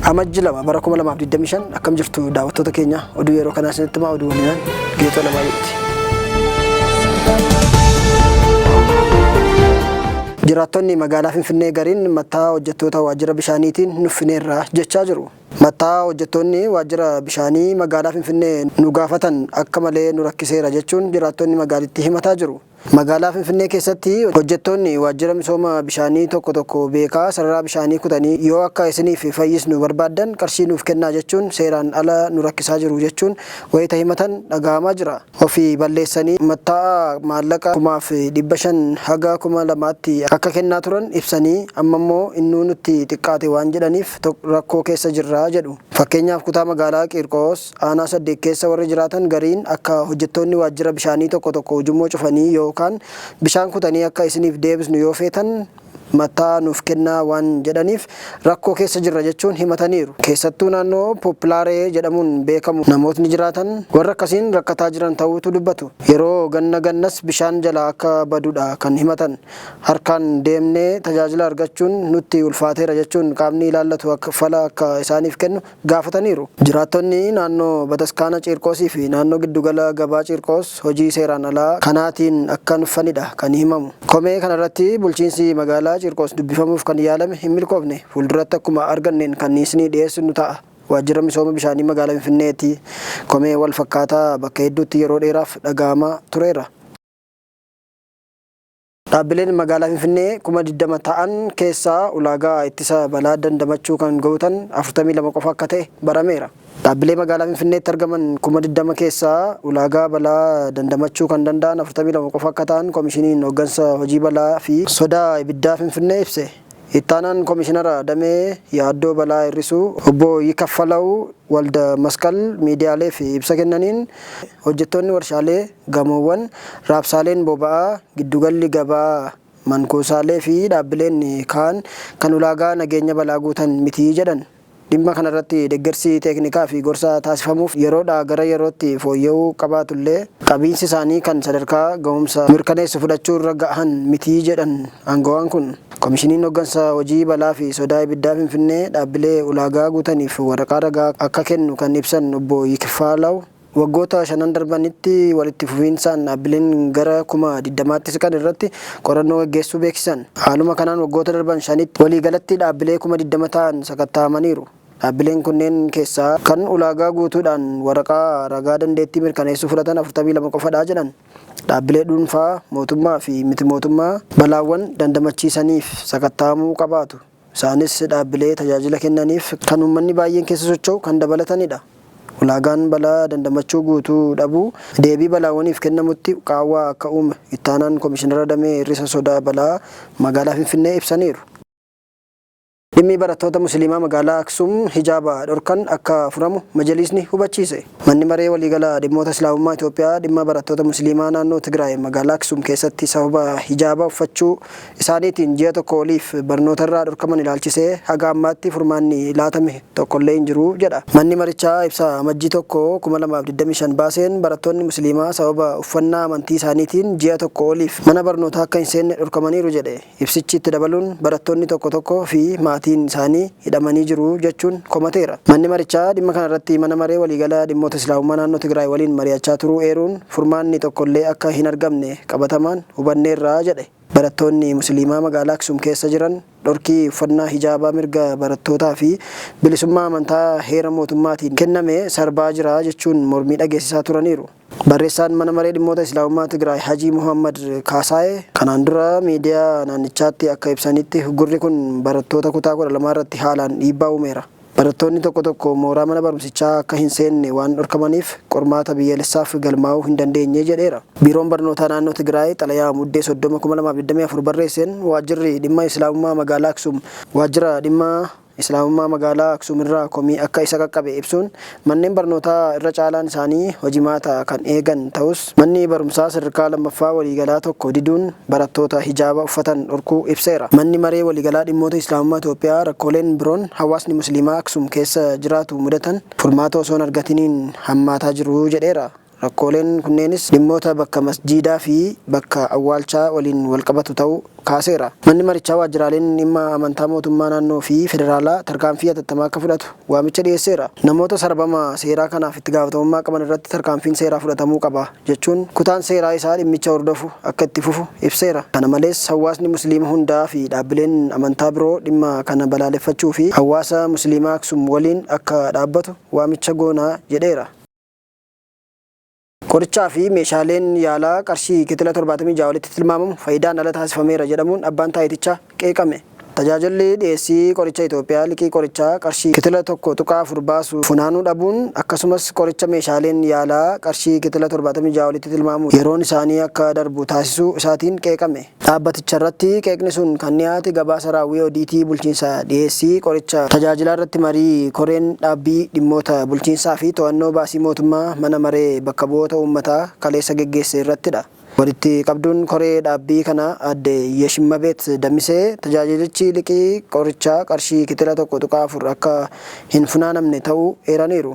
Amajji 2 bara 2025 akkam jirtu daawwattoota keenya? Oduu yeroo kanaa isinitti himaa, oduu waliinaan Geetoo Alamaayyootti. Jiraattonni magaalaa Finfinnee gariin matta'aa hojjettoota waajjira bishaaniitiin nuffineerra jechaa jiru. Matta'aa hojjettoonni waajjira bishaanii magaalaa Finfinnee nu gaafatan akka malee nu rakkiseera jechuun jiraattonni magaalittii himataa jiru. Magaalaa Finfinnee keessatti hojjettoonni waajjira misooma bishaanii tokko tokko beekaa sararaa bishaanii kutanii yoo akka isiniif fayyisnu barbaaddan qarshii nuuf kennaa jechuun seeraan ala nu rakkisaa jiru jechuun wayita himatan dhaga'amaa jira. Ofii balleessanii matta'aa maallaqa 5,500 haga 2,000tti akka kennaa turan ibsanii ammammoo innuu nutti xiqqaate waan jedhaniif rakkoo keessa jirra jedhu. Fakkeenyaaf kutaa magaalaa Qiirqoos Aanaa 8 keessa warri jiraatan gariin akka hojjettoonni waajjira bishaanii tokko tokko ujummoo cufanii yookaan bishaan kutanii akka isiniif deebisnu yoo feetan matta'aa nuuf kennaa waan jedhaniif rakkoo keessa jirra jechuun himataniiru. Keessattuu naannoo Pooppilaaree jedhamuun beekamu namootni jiraatan warra akkasiin rakkataa jiran ta'uutu dubbatu. Yeroo ganna gannas bishaan jalaa akka badudha kan himatan. Harkaan deemnee tajaajila argachuun nutti ulfaateera jechuun qaamni ilaallatu fala akka isaaniif kennu gaafataniiru. Jiraattonni naannoo Bataskaana Ciirqoosii fi naannoo giddugala gabaa Ciirqoos hojii seeraan alaa kanaatiin akka nuffanidha kan himamu. Komee kanarratti bulchiinsi magaalaa Ciirqoos dubbifamuuf kan yaalame hin milkoofne. Fuulduratti akkuma arganneen kan isinii dhiyeessinu ta'a. Waajjira Misooma Bishaanii Magaalaa Finfinneetti komee wal fakkaataa bakka hedduutti yeroo dheeraaf dhaga'amaa tureera. Dhaabbileen magaalaa Finfinnee 20,000 ta'an keessaa ulaagaa ittisa balaa dandamachuu kan guutan 42 qofa akka ta'e barameera. Dhaabbilee magaalaa Finfinneetti argaman 20,000 keessaa ulaagaa balaa dandamachuu kan danda'an 42 qofa akka ta'an Komishiniin Hoggansa Hojii Balaa fi Sodaa Ibiddaa Finfinnee ibse. Ittaanaan Komishinara Damee Yaaddoo Balaa Hir'isuu Obbo Yikaffalaw Walda Masqal miidiyaaleef ibsa kennaniin, hojjettoonni warshaalee, gamoowwan, raabsaaleen boba'aa, giddugalli gabaa, mankuusaalee fi dhaabbileen kaan kan ulaagaa nageenya balaa guutan miti jedhan. Dhimma kanarratti deggersi teeknikaa fi gorsaa taasifamuuf yeroodhaa gara yerootti fooyya'uu qabaatullee, qabiinsi isaanii kan sadarkaa gahumsa mirkaneessu fudhachuu irra ga'han miti jedhan aangawaan kun. Komishiniin Hoggansa Hojii Balaa fi Sodaa Ibiddaa Finfinnee dhaabbilee ulaagaa guutaniif waraqaa ragaa akka kennu kan ibsan Obbo Yikfaalaw, Waggoota shanan darbanitti walitti fufiinsaan dhaabbileen gara 20,000tti siqan irratti qorannoo gaggeessuu beeksisan. Haaluma kanaan waggoota darban shanitti waliigalatti dhaabbilee 20,000 ta'an sakatta'amaniiru. Dhaabbileen kunneen keessaa kan ulaagaa guutuudhaan waraqaa ragaa dandeettii mirkaneessuu fudhatan 42 qofadha jedhan. Dhaabbilee dhuunfaa, mootummaa fi miti-mootummaa balaawwan dandamachiisaniif sakatta'amuu qabaatu. Isaanis dhaabbilee tajaajila kennaniif kan uummanni baay'een keessa socho'u kan dabalatanidha. Ulaagaan balaa dandamachuu guutuu dhabuu deebii balaawwaniif kennamutti qaawwaa akka uume Ittaanaan Komishinara Damee Hir'isa Sodaa Balaa Magaalaa Finfinnee ibsaniiru. Dhimmi barattoota Musiliimaa magaalaa Aksum hijaaba dhorkan akka furamu Majaliisni hubachiise. Manni Maree Waliigala Dhimmoota Islaamummaa Itoophiyaa dhimma barattoota Musiliimaa naannoo Tigraay magaalaa Aksum keessatti sababa hijaaba uffachuu isaaniitiin ji'a tokko oliif barnootarraa dhorkaman ilaalchisee haga ammaatti furmaanni laatame tokkollee hin jiru jedha. Manni marichaa ibsa Amajjii 1, 2025 baaseen barattoonni Musiliimaa sababa uffannaa amantii isaaniitiin ji'a tokko oliif mana barnootaa akka hin seenne dhorkamaniiru jedhe. Ibsichi itti dabaluun barattoonni tokko tokko fi maatiin isaanii hidhamanii jiru jechuun komateera. Manni marichaa dhimma kanarratti Mana Maree Waliigala Dhimmoota Islaamummaa Naannoo Tigraay waliin mari'achaa turuu eeruun furmaanni tokkollee akka hin argamne qabatamaan hubanneerra jedhe. Barattoonni Musiliimaa magaalaa Aksum keessa jiran dhorkii uffannaa hijaabaa mirga barattootaa fi bilisummaa amantaa heera mootummaatiin kenname sarbaa jira jechuun mormii dhageessisaa turaniiru. Barreessaan Mana Maree Dhimmoota Islaamummaa Tigraay Hajii Mohaammad Kaasaayee kanaan dura miidiyaa naannichaatti akka ibsanitti uggurri kun barattoota kutaa 12 irratti haalaan dhiibbaa uumeera. Barattoonni tokko tokko mooraa mana barumsichaa akka hin seenne waan dhorkamaniif qormaata biyyaalessaaf galmaa'uu hin dandeenye jedheera. Biiroon Barnootaa Naannoo Tigraay xalayaa Muddee 30, 2024 barreesseen waajjirri dhimma Islaamummaa magaalaa Aksum waajjira dhimma Islaamummaa magaalaa Aksum irraa komii akka isa qaqqabe ibsuun manneen barnootaa irra caalaan isaanii hojimaata kan eegan ta'us manni barumsaa sadarkaa lammaffaa waliigalaa tokko diduun barattoota hijaaba uffatan dhorkuu ibseera. Manni Maree Waliigalaa Dhimmoota Islaamummaa Itoophiyaa rakkooleen biroon hawaasni Musliimaa Aksum keessa jiraatu mudatan furmaata osoo hin argatiniin hammaataa jiru jedheera. Rakkooleen kunneenis dhimmoota bakka masjiidaa fi bakka awwaalchaa waliin walqabatu ta'uu kaaseera. Manni marichaa waajjiraaleen dhimma amantaa mootummaa naannoo fi federaalaa tarkaanfii hatattamaa akka fudhatu waamicha dhiyeesseera. Namoota sarbama seeraa kanaaf itti gaafatamummaa qaban irratti tarkaanfiin seeraa fudhatamuu qaba jechuun kutaan seeraa isaa dhimmicha hordofu akka itti fufu ibseera. Kana malees hawaasni Musliima hundaa fi dhaabbileen amantaa biroo dhimma kana balaaleffachuu fi hawaasa Musliimaa Aksum waliin akka dhaabbatu waamicha goona jedheera. Qorichaa fi meeshaaleen yaalaa qarshii kitila 76 olitti tilmaamamu faayidaan ala taasifameera jedhamuun abbaan taayitichaa qeeqame. Tajaajilli dhiyeessii qoricha Itoophiyaa liqii qorichaa qarshii kitila 1.4 baasu funaanuu dhabuun akkasumas qoricha meeshaaleen yaalaa qarshii kitila 76 olitti tilmaamu yeroon isaanii akka darbu taasisuu isaatiin qeeqame. Dhaabbaticharratti qeeqni sun kan dhiyaate gabaasa raawwii odiitii bulchiinsa dhiyeessii qoricha tajaajilaa irratti marii koreen dhaabbii dhimmoota bulchiinsaa fi to'annoo baasii mootummaa mana maree bakka bu'oota uummataa kaleessa geggeesse irrattidha. Walitti qabduun koree dhaabbii kana aadde Yeshimmabeet Damisee tajaajilichi liqii qorichaa qarshii kitila 1.4 akka hin funaanamne ta'uu eeraniiru.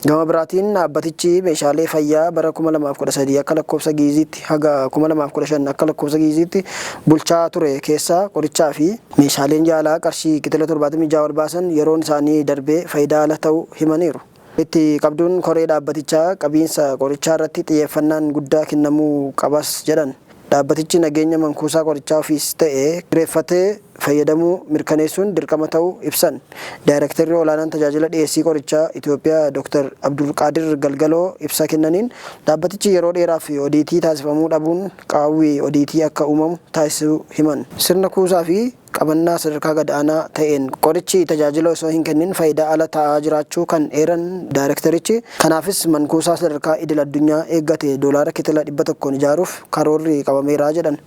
Gama biraatiin dhaabbatichi meeshaalee fayyaa bara 2013 akka lakkoofsa Gi'iziitti haga 2015 akka lakkoofsa Gi'iziitti bulchaa ture keessaa qorichaa fi meeshaaleen yaalaa qarshii kitila 76 ol baasan yeroon isaanii darbee faayidaa ala ta'uu himaniiru. Walitti qabduun koree dhaabbatichaa qabiinsa qorichaa irratti xiyyeeffannaan guddaa kennamuu qabas jedhan. Dhaabbatichi nageenya mankuusaa qorichaa ofiis ta'e kireeffatee fayyadamuu mirkaneessuun dirqama ta'uu ibsan. Daayrektarri olaanaan tajaajila dhiyeessii qorichaa Itoophiyaa Dr. Abdulqaadir Galgaloo ibsa kennaniin dhaabbatichi yeroo dheeraaf odiitii taasifamuu dhabuun qaawwi odiitii akka uumamu taasisuu himan. Sirna kuusaa fi qabannaa sadarkaa gad aanaa ta'een qorichi tajaajila osoo hin kennin faayidaa ala ta'aa jiraachuu kan eeran daayrektarichi, kanaafis mankuusaa sadarkaa idil addunyaa eeggate doolaara kitila 100n ijaaruuf karoorri qabameera jedhan.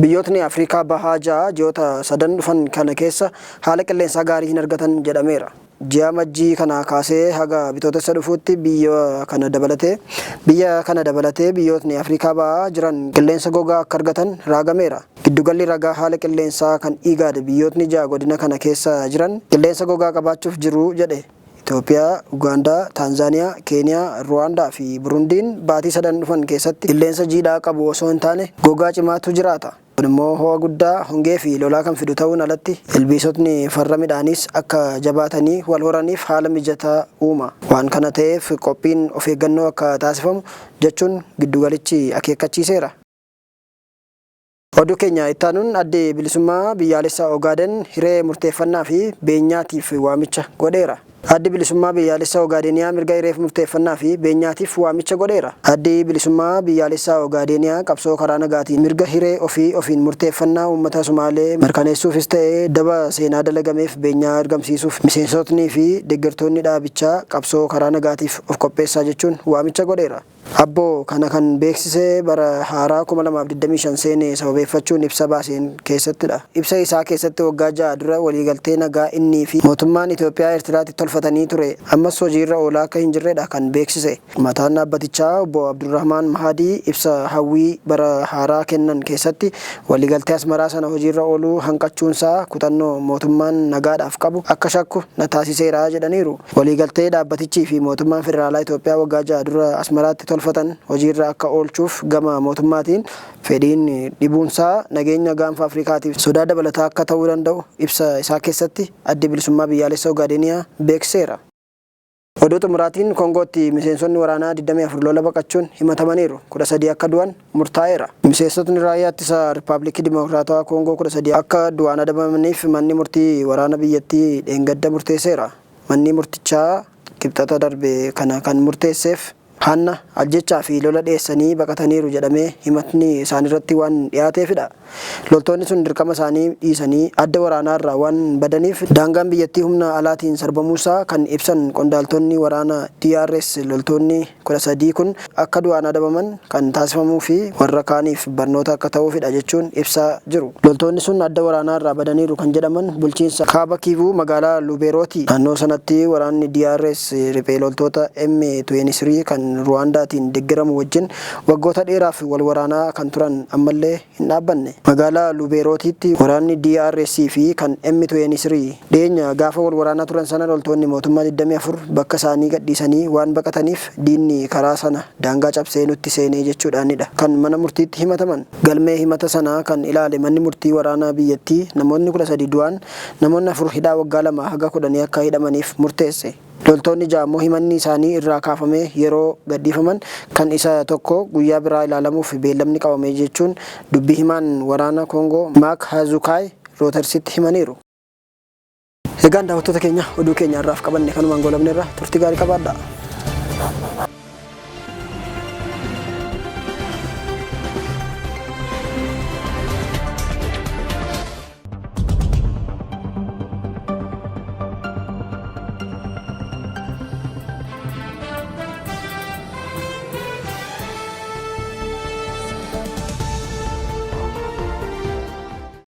Biyyootni Afrikaa Bahaa 6 ji'oota sadan dhufan kana keessa haala qilleensaa gaarii hin argatan jedhameera. Ji'a Amajjii kanaa kaasee haga Bitootessa dhufuutti biyya kana dabalatee biyya kana dabalatee biyyootni Afrikaa Bahaa jiran qilleensa gogaa akka argatan raagameera. Giddugalli ragaa haala qilleensaa kan IGAD biyyootni 6 godina kana keessa jiran qilleensa gogaa qabaachuuf jiru jedhe. Itoophiyaa, Ugaandaa, Taanzaaniyaa, Keeniyaa, Ruwaandaa fi Burundiin baatii sadan dhufan keessatti qilleensa jiidhaa qabu osoo hin taane gogaa cimaatu jiraata. Kun immoo ho'a guddaa, hongee fi lolaa kan fidu ta'uun alatti ilbiisotni farra midhaaniis akka jabaatanii wal horaniif haala mijataa uuma. Waan kana ta'eef qophiin of eeggannoo akka taasifamu jechuun giddugalichi akeekkachiiseera. Oduu keenya ittaanuun Addi Bilisummaa Biyyaalessa Ogaaden hiree murteeffannaa fi beenyaatiif waamicha godheera. Addi Bilisummaa Biyyaalessa Ogaadeniyaa mirga hireef murteeffannaa fi beenyaatiif waamicha godheera. Addi Bilisummaa Biyyaalessaa Ogaadeniyaa qabsoo karaa nagaatiin mirga hiree ofii ofiin murteeffannaa uummata Sumaalee mirkaneessuufis ta'e daba seenaa dalagameef beenyaa argamsiisuuf miseensotnii fi deggertoonni dhaabichaa qabsoo karaa nagaatiif of qopheessaa jechuun waamicha godheera. Abo kana kan beeksise bara haaraa 2025 seene sababeeffachuun ibsa baaseen keessattidha. Ibsa isaa keessatti waggaa 6 dura waliigaltee nagaa innii fi mootummaan Itoophiyaa Ertiraatti tolfatanii ture ammas hojiirra oolaa akka hin jirredha kan beeksise. Mataan dhaabbatichaa Obbo Abdulrahmaan Mahaadii ibsa hawwii bara haaraa kennan keessatti waliigaltee Asmaraa sana hojiirra ooluu hanqachuunsaa kutannoo mootummaan nagaadhaaf qabu akka shakku na taasiseera jedhaniiru. Waliigaltee dhaabbatichii fi mootummaan federaalaa Itoophiyaa waggaa 6 dura Asmaraatti tolfatan hojiirra akka oolchuuf gama mootummaatiin fedhiin dhibuunsaa nageenya Gaanfa Afrikaatiif sodaa dabalataa akka ta'uu danda'u ibsa isaa keessatti Addi Bilisummaa Biyyaalessa Ogaadeniyaa beeksiseera. Oduu xumuraatiin Koongootti miseensonni waraanaa 24 lola baqachuun himatamaniiru. 13 akka du'an murtaa'eera. Miseensotni Raayyaa Ittisa Rippaabliikii Dimokiraatawaa Koongoo 13 akka du'aan adabamaniif manni murtii waraana biyyattii dheengadda murteesseera. Manni murtichaa Kibxata darbe kana kan murteesseef hanna, ajjeechaa fi lola dheessanii baqataniiru jedhamee himatni isaanirratti waan dhiyaateefidha. Loltoonni sun dirqama isaanii dhiisanii adda waraanaarraa waan badaniif daangaan biyyattii humna alaatiin sarbamuusaa kan ibsan qondaaltonni waraana DRS loltoonni 13 kun akka du'aan adabaman kan taasifamuu fi warra kaaniif barnoota akka ta'uufidha jechuun ibsaa jiru. Loltoonni sun adda waraanaarraa badaniiru kan jedhaman bulchiinsa Kaaba Kiivuu magaalaa Lubeerooti. Naannoo sanatti waraanni DRS riphee loltoota M23 kan Ruwaandaatiin deggeramu wajjin waggoota dheeraaf wal waraanaa kan turan ammallee hin dhaabbanne. Magaalaa Lubeerootiitti waraanni DRS fi kan M23 dhiyeenya gaafa wal waraanaa turan sana loltoonni mootummaa 24 bakka isaanii gadhiisanii waan baqataniif diinni wajjin karaa sana daangaa cabsee nutti seenee jechuudhaanidha kan mana murtiitti himataman. Galmee himata sanaa kan ilaale manni murtii waraanaa biyyattii namoonni 13 du'aan namoonni 4 hidhaa waggaa 2 haga 10 akka hidhamaniif murteesse. Loltoonni 6 ammoo himanni isaanii irraa kaafamee yeroo gadhiifaman kan isa tokko guyyaa biraa ilaalamuuf beellamni qabame jechuun dubbi himaan waraana Koongoo Maak Hazukaay Rootarsitti himaniiru. Egaan daawwattoota keenya oduu keenya har'aaf qabanne kanumaan goolabneerra turtii gaarii qabaadhaa.